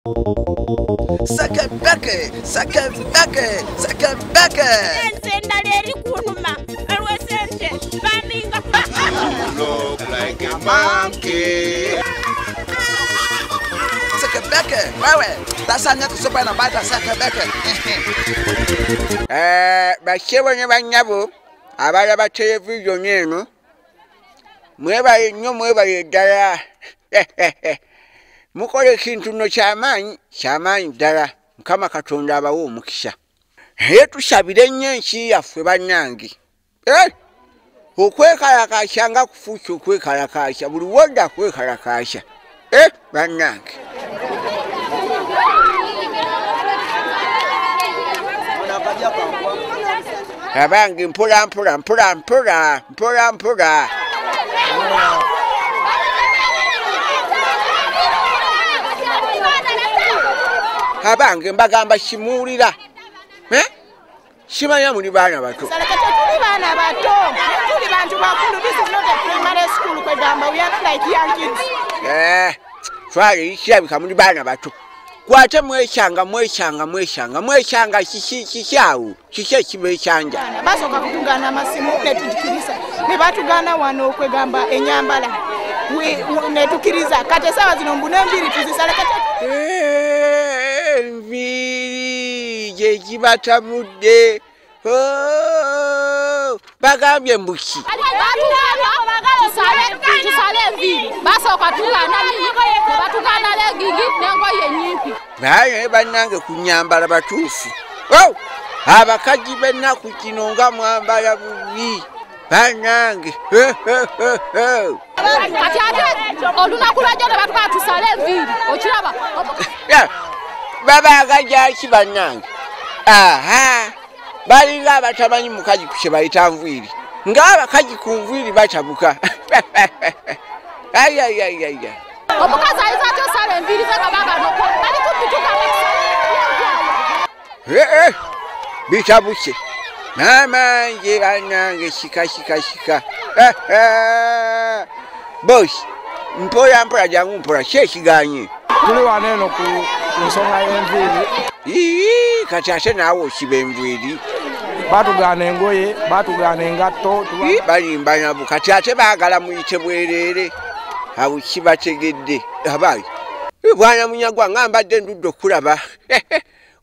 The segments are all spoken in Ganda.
Sakabeke, sakabeke, sakabeke. Look like a monkey. Sakabeke, wewe, tasanya kusopa na bata sakabeke. Basebo ne bannyabo abalaba televizoni eno mwebale nnyo mwebale ddala. Mukola ekintu nno kyamaanyi kyamaanyi ddala. Mukama Katonda abawe omukisa. Naye tusabire nnyo ensi yaffe bannange. Okwekalakaasa nga kufuusa okwekalakaasa buli wodda kwekalakaasa. Bannange. Abange mpola mpola mpola mpola mpola mpola. Abange mbagamba simuwulira. Simanya muli baana bato. Tuli baana bato. Tuli bantu bakulu. This is not a primary school kwegamba. We are not like young kids. Twali kirabika muli baana bato. Kwate mwekyanga mwekyanga mwekyanga mwekyanga kiki awo kiki ekibekyanja. Basooka kutugaana amasimu ne tugikiriza. Ne batugaana wano okwegamba ennyambala. Ne tukiriza. Kati essaawa zino mbu n'enviiri tuzisale kati. Enviiri gye gibatamudde. Bagambye mbuki. Tusale enviiri. Basooka tugaana ne batugaana leggings n'engoye ennyimpi. Naye bannange ku nnyambala batuufu. Abakazi b'ennaku kino nga mwambala bubi. Bannange. Kati ate olunaku lwajjo ne batugaana tusale enviiri. Okiraba? Babaagajja ki bannange? Aha! Balinga abatamanyi mukazi ku kye bayita nviiri. Ng'abakazi ku nviiri batabuka. Ayayayaya. Omukazi ayinza atya osala enviiri ze nga baagaana bali kumpi tugamba tusale. Bitabuse. Maama nje bannange kika kika kika. Bosi, mpola mpola jangu mpola ki ekiganye? Tuli wano eno ku nsonga y'enviiri. Kati ate naawe okiba enviiri. Batugaana engoye, batugaana engatto. Balimba nabo kati ate baagala muyite bwereere. Awo kibategedde. Abayi, bwana Munyagwa nga mbadde ndudde okulaba.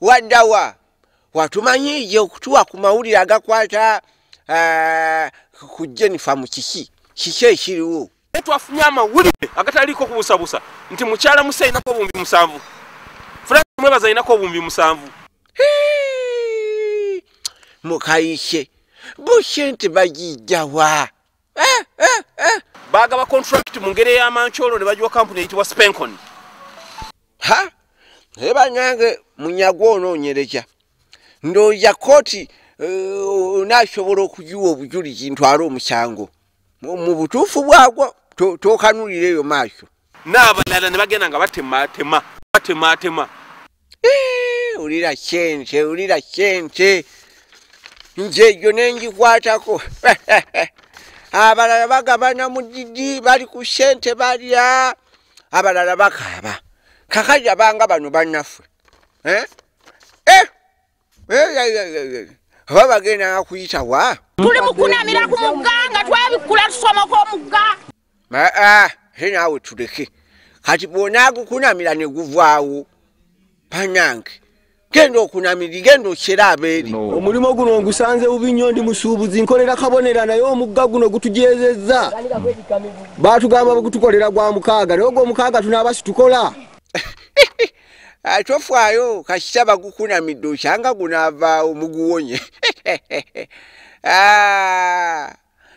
Waddawa watumanyiiye okutuwa ku mawulire agakwata ku Jennifer mu kiki. Kiki ekiriwo? Twafunye amawulire agataliiko kubusabusa nti mukyala Musa ayinako 7,000. Frank Mwebaza ayinako 7,000. Mukayise busente bagijjawa. Bagaba contract mu ngeri ey'amankyolo ne bagiwa kampuni eyitibwa Spencon. Ha? Naye bannange Munyagwa onoonyereza. Ndowooza kkooti onaasobola okugiwa obujulizi ntwale omusango. Mu butuufu bwagwo tokanulira eyo maaso. N'abalala ne bagenda nga batemaatema batemaatema. Olira ssente olira ssente. Nze egyo ne ngikwatako. Abalala bagabana mu didi bali ku ssente balya. Abalala bakaaba. Kakajja banga bano bannaffe. Oba bagenda kuyita wa? Tuli mu kunamira ku mugga nga twebikkula tusomoka omugga. Ate naawe tuleke. Kati bw'onaagukunamira ne guvaawo. Bannange. Genda okunamira, genda okyere abeeri. Omulimu guno ngusanze bubi nnyo ndi musuubuzi nkolera kabonera naye omugga guno gutujeezezza. Baatugamba gutukolera gwa 6 naye ogwo 6 tunaaba situkola. Tofaayo kasita bagukunamidde okyanga gunaavaawo muguwonye.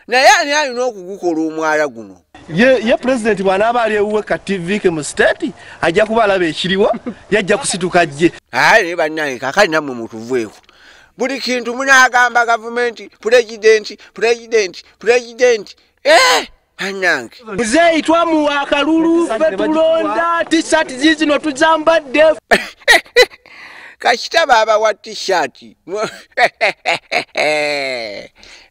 Naye ani alina okugukola omwala guno? Ye pulezidenti bw'anaaba ali ewuwe ka TV ke mu state ajja kuba alaba ekiriwo yajja kusituka ajje. Naye bannange kaakati nammwe mutuveeko. Buli kintu munaagamba gavumenti, pulezidenti, pulezidenti, pulezidenti. Bannange. Muzeeyi twamuwa akalulu ffe tulonda t-shirt ziizino tuzambadde. Kasita baabawa t-shirt.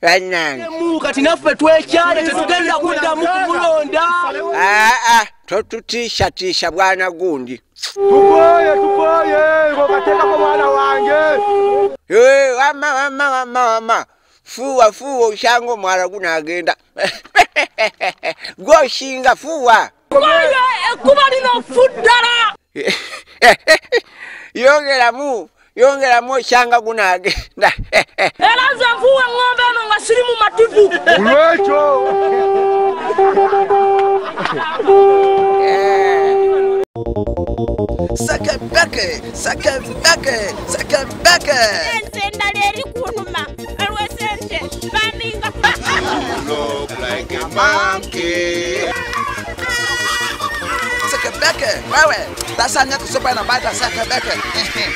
Bannange. Kati naffe twekyale tetugenda kuddamu kumulonda. Totutiisatiisa bwana gundi. Tukooye Kwatako mwana wange. Wama wama wama wama. Fuwa fuwa osanga omwala gunaagenda. Gw'osinga fuwa. Ekkuba lino ffu ddala. Yongeramu yongeramu osanga gunaagenda. Era nze nfuuwa eŋŋombe eno nga siri mu mativu. Lwekyo. Sekebeke, sekebeke, sekebeke. Ente endala eri kunuma olw'esente baninga. Look like a monkey. Sekebeke, wewe. Tasanya kusopa na bata sekebeke.